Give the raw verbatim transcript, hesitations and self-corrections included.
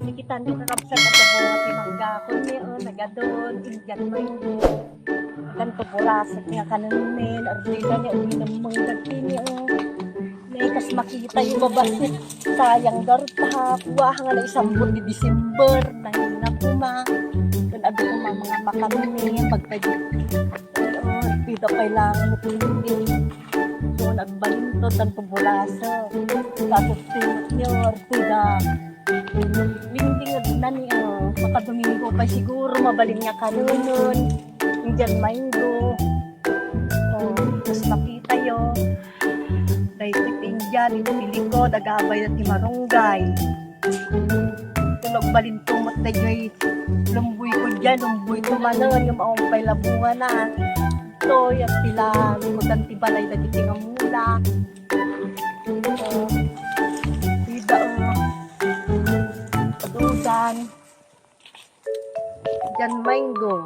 Nakitanyo, kakabsat, adda bunga ti mangga. Kunni, o, nagadun, Indian mango. Addan paburaset nga kanenmi, ardida ni, uminemmeng dagiti ni, o. Ne, kas makitayo, babassit. Sayang garud ta, kua nga naisambut ti December, nangina koma. Kun adu koma nga makanmi, pagpag-, o, pida pay lang, hindi. So, nagbalinto, addan paburaset. Tapos, tinutnyor, pida. Lingling na ni, o, makadomingo pay siguro, mabalin nga kanunun. Indian mango. O, tapos makitayo. Daytoy ti Indian, iti likod, agabay na ti marunggay. Tulog balinto met daytoy lumboy ko diay, lumboy ko manen, nga maupay la bungana. Ito, yan sila, likodan ti balay, dagiti nga mula. O, pida, o. Padudan. Dian mango.